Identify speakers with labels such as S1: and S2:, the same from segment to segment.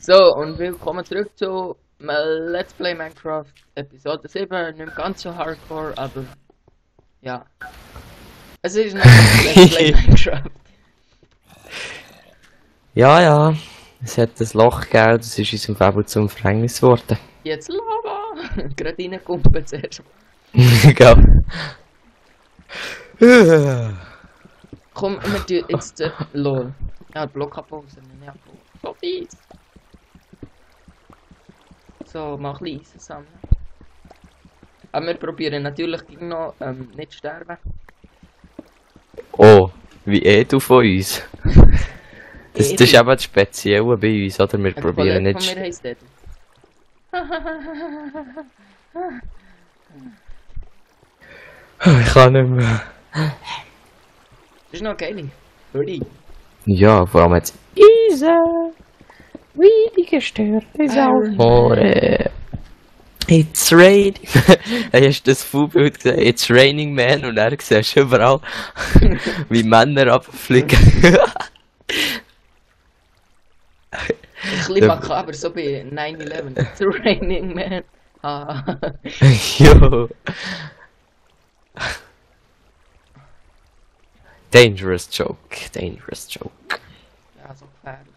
S1: So, und willkommen zurück zu Let's Play Minecraft Episode 7. Nicht ganz so hardcore, aber ja. Es ist noch Let's Play Minecraft.
S2: Ja, es hat ein Loch gegeben, das ist unserem Fabel zum Verhängnis geworden.
S1: Jetzt Lava! Gerade reinkumpen zuerst.
S2: Gell?
S1: Komm, wir tun jetzt LOL. Ja, Blockpause. Ja, so fies. So, mal ein bisschen Eisen sammeln. Aber wir probieren natürlich gegen noch nicht zu sterben.
S2: Oh, wie du von uns. Das ist eben das Spezielle bei uns, oder? Wir probieren nicht...
S1: Von mir heisst Edu.
S2: Ich kann nicht mehr.
S1: Das ist noch geil. Hurry.
S2: Ja, vor allem jetzt... Eisen! Wie gestört ist auch... It's raining. Hast du das Fullbild gesehen? It's raining man und er siehst überall, wie Männer abfliegen.
S1: Ein bisschen makaber, so bei 9/11. It's raining man. Ah.
S2: Jo. Dangerous joke, dangerous joke.
S1: Ja, so gefährlich.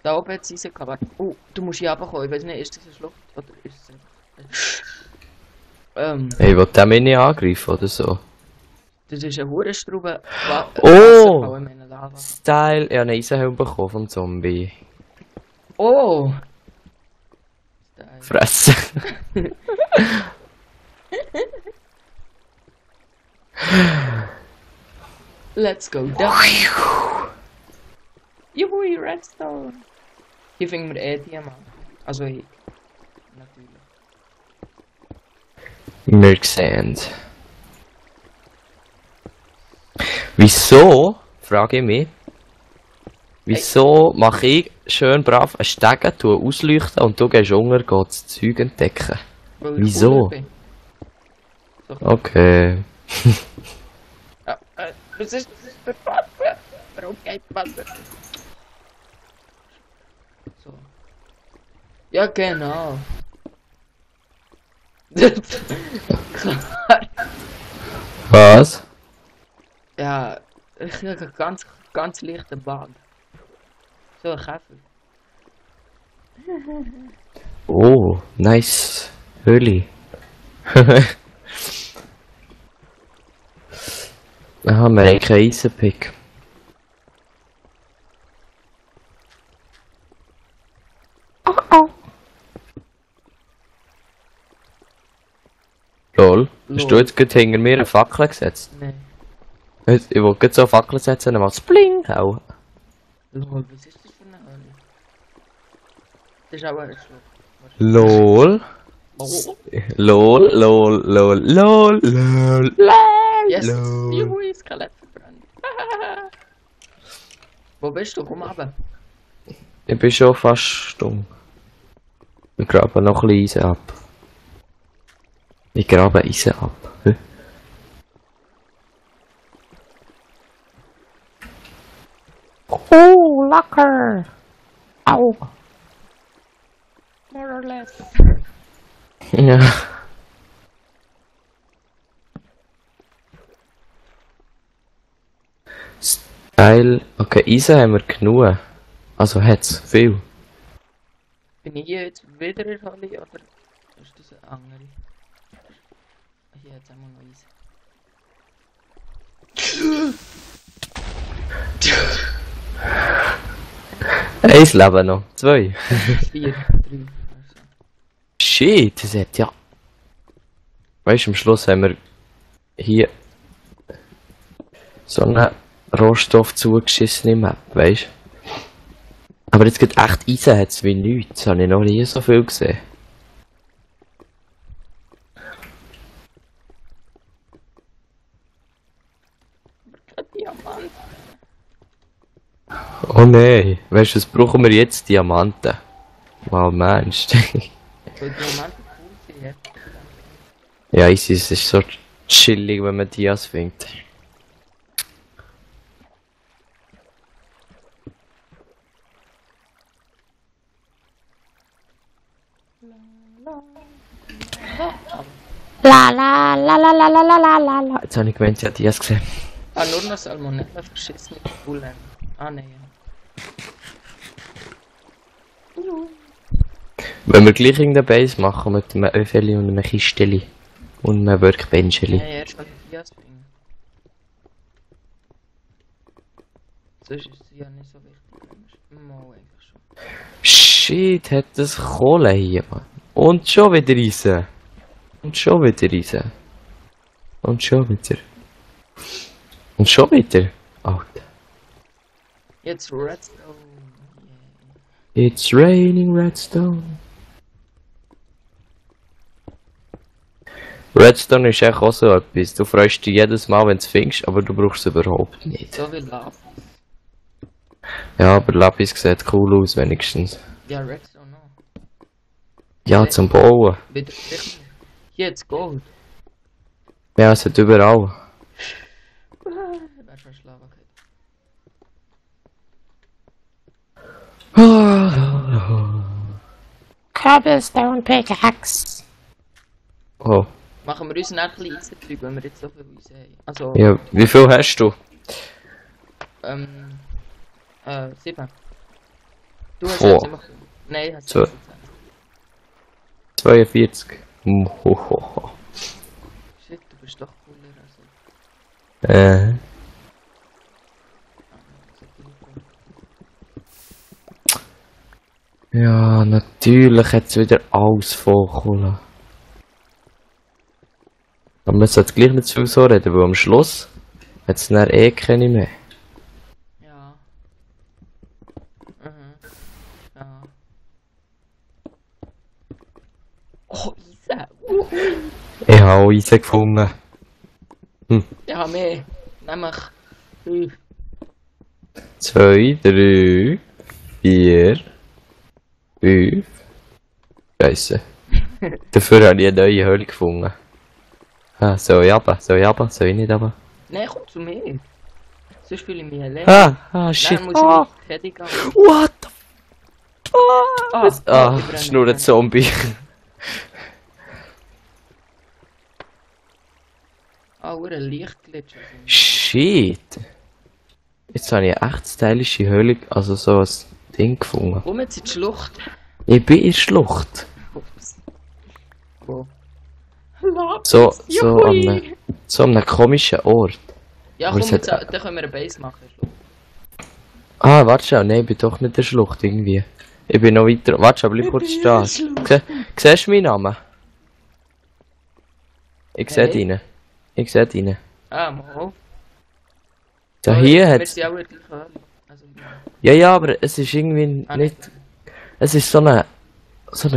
S1: Da oben hat es Eisen gehabt. Oh, du musst hier runterkommen. Ich weiß nicht, ist das eine Schlucht oder ist es einfach...
S2: Hey, will der mich nicht angreifen oder so?
S1: Das ist eine Hurenstraube.
S2: Oh! Style, ich habe einen Eisenhelm bekommen vom Zombie.
S1: Oh! Style.
S2: Fressen.
S1: Let's go down. Juhui, Redstone. Hier finden wir Diamant. Also ich. Natürlich.
S2: Milk Sand. Wieso, frage ich mich, wieso mache ich schön brav einen Stegen, ausleuchten und du gehst unter, das Zeug entdecken? Wieso?
S1: So.
S2: Okay.
S1: Ja, was ist das für Wasser? Warum geht Wasser? So. Ja, genau. Klar.
S2: Was?
S1: Ja, ich habe ganz leichten Bad. So ein Käfer.
S2: Oh, nice. Höhle. Aha, wir haben keinen Eisenpick. Lol. Hast du jetzt gerade hinter mir eine Fackel gesetzt?
S1: Nein.
S2: Ich wollte gerade so eine Fackel setzen und mal Spling hauen.
S1: Lol, was ist das für eine Hölle? Das ist auch ein Schluck.
S2: LOL.
S1: Oh.
S2: LOL.
S1: Yes!
S2: Lol.
S1: Juhui, Skelett verbrannt. Wo bist du? Komm runter.
S2: Ich bin schon fast stumm. Ich grabe noch ein bisschen Eisen ab. Ich grabe Eisen ab. Oh, lecker! Au!
S1: More or less.
S2: Ja. Style. Okay, Eisen haben wir genug. Also hat's viel.
S1: Bin ich hier jetzt wieder in der Halle oder ist das eine andere? Hier hat es einmal noch Eisen.
S2: Eins Leben noch. 2.
S1: 4, 3. Also.
S2: Shit, das hat ja... Weißt du, am Schluss haben wir hier so einen Rohstoff zugeschissen Map, weißt du? Aber jetzt geht echt Eisen hat's wie nichts, das habe ich noch nie so viel gesehen.
S1: Kein Diamant.
S2: Oh nein, weißt du, was brauchen wir jetzt? Diamanten. Wow, Mensch.
S1: Weil Diamanten cool sind, ja.
S2: Ja, es ist so chillig, wenn man Dias findet. La la la la la la la la la la. Jetzt habe ich gemeint, sie hat die gesehen.
S1: Ah, nur noch Salmonella verschissene Bullen. Ah, nein.
S2: Wenn wir gleich irgendeine Base machen mit einem Öfeli und einem Kisteli und einem Workbencheli.
S1: Ja, erst mal die Dias bringen. Sonst ist sie ja nicht so wichtig. Mal einfach schon.
S2: Shit, hat das Kohle hier, Mann. Und schon wieder reisen. Und schon wieder reisen. Und schon wieder. Und schon wieder. Alter.
S1: Jetzt Redstone.
S2: It's raining Redstone. Redstone ist echt auch so etwas. Du freust dich jedes Mal, wenn du es findest, aber du brauchst es überhaupt nicht.
S1: So wie Lapis.
S2: Ja, aber Lapis sieht cool aus, wenigstens.
S1: Ja, Redstone noch.
S2: Ja, zum Bauen.
S1: Wieder Technik. Hier jetzt Gold.
S2: Ja, es hat überall.
S1: Wer verschlafen hat.
S3: Cobblestone pickaxe.
S2: Oh.
S1: Machen wir uns nicht ein bisschen Eisenzeug, wenn wir jetzt so viel Eisen haben. Also,
S2: Ja, wie viel hast du?
S1: 7. Du hast
S2: Oh.
S1: jetzt immer... Nein, hast du
S2: 42. Hohoho.
S1: Shit, du bist doch cooler als ich.
S2: Ja, natürlich hat es wieder alles voll Kohle. Aber man sollte gleich nicht zu viel so reden, weil am Schluss hat es dann eh keine mehr.
S1: Ja. Mhm. Ja. Oh, Eisen!
S2: Ich habe auch Eisen gefunden.
S1: Ja, mehr. Nämlich 5.
S2: 2, 3, 4, 5. Scheisse. Dafür habe ich eine neue Höhle gefunden. Ah, soll ich runter? Soll ich runter? Soll ich nicht runter?
S1: Nein, komm zu mir. Sonst fühle ich mich allein.
S2: Shit.
S1: Dann muss ich mit Teddy gehen.
S2: What the fuck?
S1: ich brenne,
S2: Schnurrt
S1: brenne.
S2: Zombie.
S1: Ah, ein Lichtglitch.
S2: Shit. Jetzt habe ich eine echt stylische Höhle, also so ein Ding gefunden.
S1: Komm jetzt in die Schlucht.
S2: Ich bin in der Schlucht.
S1: Ups. Wo?
S2: So an einem komischen Ort.
S1: Ja,
S2: Aber
S1: komm,
S2: es
S1: jetzt,
S2: hat-
S1: dann können wir eine Base machen. Schlucht.
S2: Ah, warte schon, nein, ich bin doch nicht in der Schlucht irgendwie. Ich bin noch weiter. Warte schon, bleib kurz stehen. Siehst du meinen Namen? Ich sehe
S1: Hey.
S2: deinen. Ich sehe deinen.
S1: Ah, mal.
S2: Da hier
S1: Wir
S2: hat
S1: sind auch in der gleichen Höhle. Also,
S2: ja, aber es ist irgendwie
S1: Ah,
S2: nicht. Es ist so eine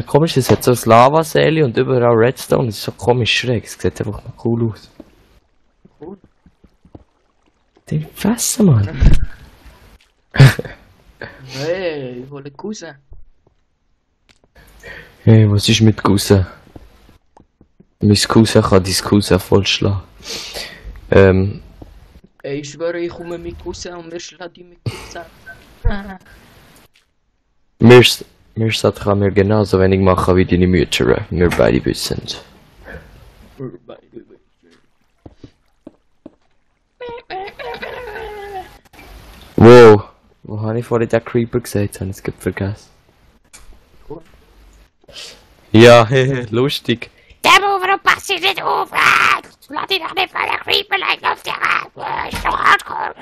S2: komische, es hat so ein Lavasäle und überall Redstone, es ist so komisch schräg, es sieht einfach noch cool aus.
S1: Cool.
S2: Die Fresse, Mann.
S1: Hey, ich hole Cousin.
S2: Hey, was ist mit Cousin? Mein Cousin kann dein Cousin vollschlagen.
S1: Ey, ich schwöre, ich komme mit Cousin und wir schlagen die mit Cousin.
S2: Mirsad kann mir genauso wenig machen wie deine Mütter. Wir beide wissen. Wow, wo habe ich vorhin den Creeper gesagt? Habe ich es gerade vergessen.
S1: Cool.
S2: Ja, lustig.
S3: Der warum passt dich nicht auf? Lass dich doch nicht von der Creeper leicht auf dir ab. Ist doch hardcore.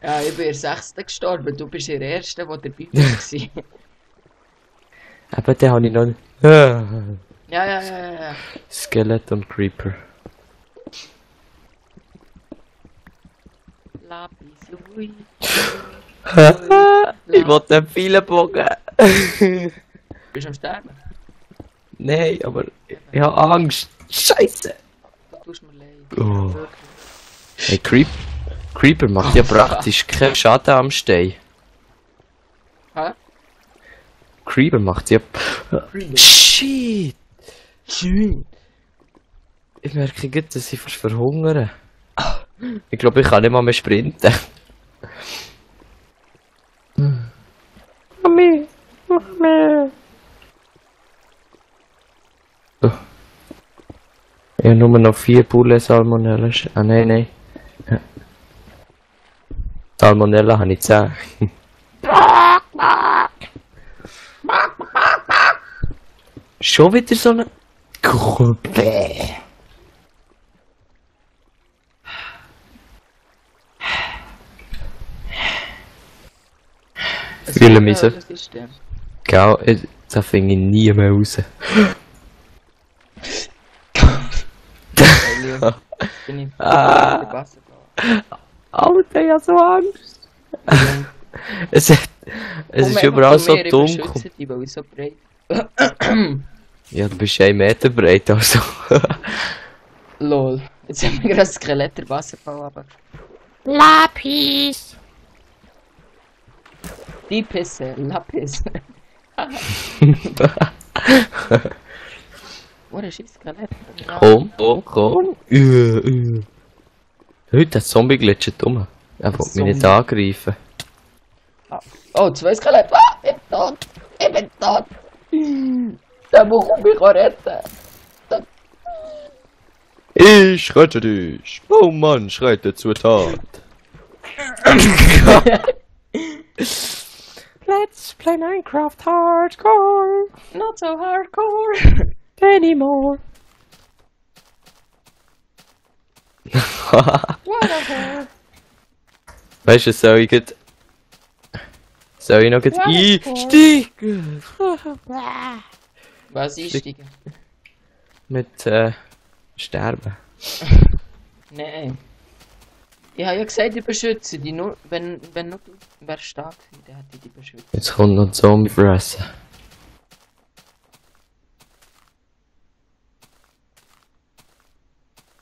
S1: Ja, ich bin in der 6. gestorben, du bist der Erste, der dabei war.
S2: Aber den habe ich noch nicht.
S1: Ja.
S2: Skeleton Creeper.
S1: Lapis, Louis.
S2: Ich wollte den Pfeilenbogen.
S1: Bist du am Sterben?
S2: Nein, aber ich habe Angst. Scheiße.
S1: Du tust mir leid.
S2: Oh.
S1: Wirklich.
S2: Hey, Creeper macht ja praktisch keinen Schaden am Stein.
S1: Hä?
S2: Creeper macht ja.
S1: Creeper.
S2: Shit!
S1: Schön.
S2: Ich merke gut, dass ich fast verhungere. Ich glaube, ich kann nicht mal mehr sprinten.
S3: Mami.
S2: Ich habe nur noch 4 Bulle Salmonella. Ah, nein. Salmonella habe ich 10. Schon wieder so eine Gruppe. Fühle mich so.
S1: Was ist denn?
S2: Gell, das finde ich nie mehr raus.
S1: Bin ich
S2: Ah.
S1: Wasser gegangen.
S2: Alter, ich habe so Angst. Es ist überall so dunkel.
S1: Die, weil ich so breit.
S2: Ja, du bist 1 Meter breit, also.
S1: Lol. Jetzt haben wir gerade das Skelett der Wasserfall aber.
S3: Lapis.
S1: Die Pisse, Lapis. Oh, das ist ein Skelett.
S2: Komm. Heute hat Zombie glitscht um. Er wollte mich nicht
S1: Zombie.
S2: angreifen.
S1: Oh, 2 Skelette. Ah, ich bin tot. Ich bin tot. Der muss mich retten.
S2: Ich rette dich. Oh Mann, schreite zur Tat. Let's play Minecraft Hardcore
S1: Not so hardcore.
S2: anymore.
S1: Whatever.
S2: Weißt du, soll ich noch einsteigen?
S1: Was einsteigen?
S2: Mit, sterben.
S1: Nein. Ich habe ja gesagt, ich beschütze die nur, wenn nur du wärst stark gewesen, dann hätte ich die beschützt.
S2: Jetzt kommt noch ein Zombie fressen.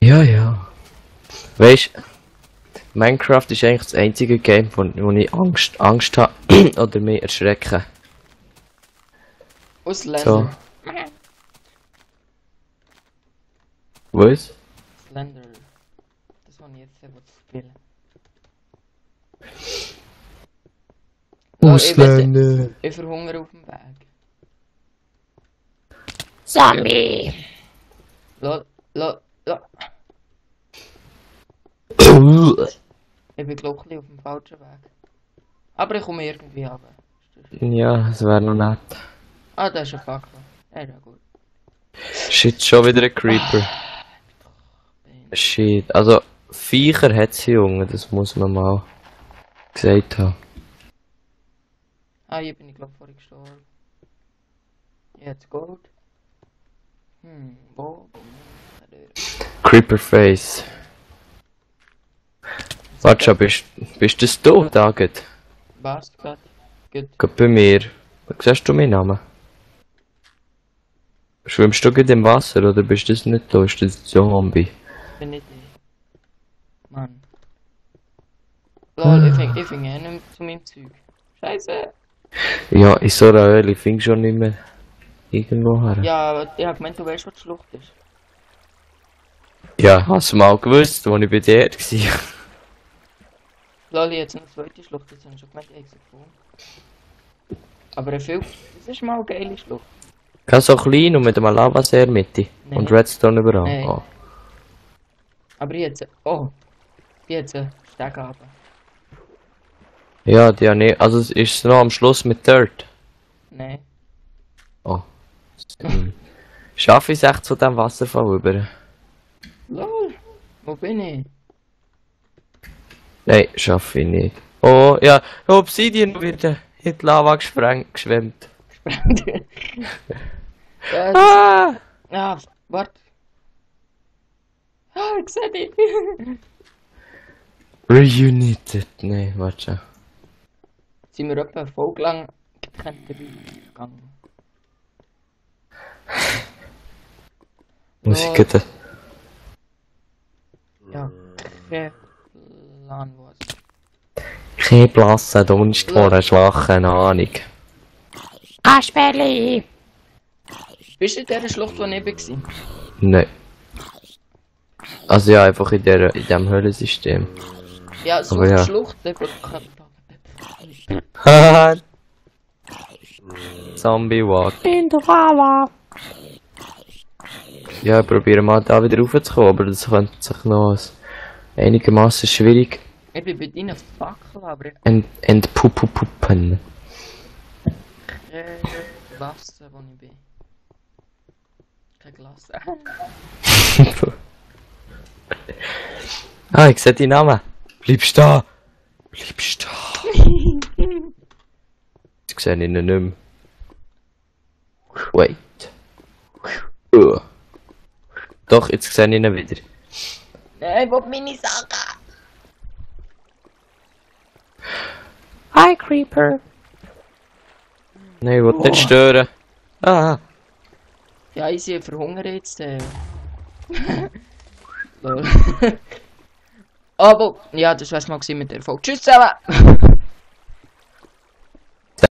S2: Ja. Weißt du, Minecraft ist eigentlich das einzige Game, wo ich Angst habe oder mich erschrecken.
S1: Ausländer.
S2: So. Was?
S1: Slender. Das wollte ich jetzt spielen.
S2: Ausländer.
S1: Ich verhungere auf dem Weg.
S3: Zombie.
S1: Lo. Ich bin glaube ich auf dem falschen Weg. Aber ich komme irgendwie runter.
S2: Ja, das wäre noch nett.
S1: Ah, da ist ein Fackel. Ja, gut.
S2: Shit, schon wieder ein Creeper. Shit, also Viecher hat sie, Junge, das muss man mal gesagt haben.
S1: Ah, hier bin ich glaube vorhin gestorben. Jetzt gut. Wo?
S2: Creeper Face. Warte schon, bist das du, David?
S1: Was gerade? Gut.
S2: Gerade bei mir. Siehst du meinen Namen? Schwimmst du gerade im Wasser oder bist du das nicht da? Ist das ein Zombie?
S1: Bin nicht ich. Mann. Lol, ich fing nicht mehr zu meinem Zeug. Scheiße.
S2: Ja, in so einer Höhle findest du schon nicht mehr irgendwo her.
S1: Ja, ich hab gemeint, du weißt, was die Schlucht ist.
S2: Ja, hast du mal gewusst, als ich bei dir war.
S1: Lol, jetzt eine zweite Schlucht, jetzt habe ich schon gemeint, ich habe sie gefunden. Aber das ist mal eine geile Schlucht.
S2: Ganz so klein und mit einem Lavasee Mitte.
S1: Nein.
S2: Und Redstone überall.
S1: Nein.
S2: Oh.
S1: Aber jetzt, jetzt Steg runter.
S2: Ja, die habe ich. Also ist es noch am Schluss mit Dirt.
S1: Nein.
S2: Oh. Schaffe ich es echt zu diesem Wasserfall rüber?
S1: Lol, wo bin ich?
S2: Nein, schaffe ich nicht. Oh, ja, Obsidian wird in die Lava geschwemmt.
S1: Ja,
S2: Ah!
S1: ja, warte. Ah, ich seh dich.
S2: Reunited. Nein, warte schon.
S1: Sind wir etwa voll lang getrennte Wege gegangen?
S2: Muss ich gerade...
S1: Ja, kein Plan was.
S2: Kein blassen Dunst vor einer schwachen Ahnung.
S3: Kasperli.
S1: Bist du in dieser Schlucht, wo ich war?
S2: Nein. Also ja, einfach in diesem Höhlensystem.
S1: Ja, so
S2: Aber ja.
S1: eine Schlucht, der gut
S2: Haha! Zombie Walk.
S3: In der Lava.
S2: Ja, ich probiere mal da wieder raufzukommen, aber das könnte sich noch einigermaßen schwierig
S1: Ich bin bei deinen Fackeln, aber ich
S2: entpuppen.
S1: Wasser, wo ich bin. Kein Glas.
S2: Ah, ich sehe deinen Namen. Bleib stehen! Bleib stehen! Jetzt sehe ich ihn nicht mehr. Wait. Doch, jetzt sehe ich ihn wieder.
S1: Nein, ich will meine Sachen.
S2: Hi, Creeper! Nein, ich will nicht stören. Ah!
S1: Ja, ich sehe verhungern jetzt. Lol. Aber, ja, das war's mal gewesen mit der Folge. Tschüss zusammen!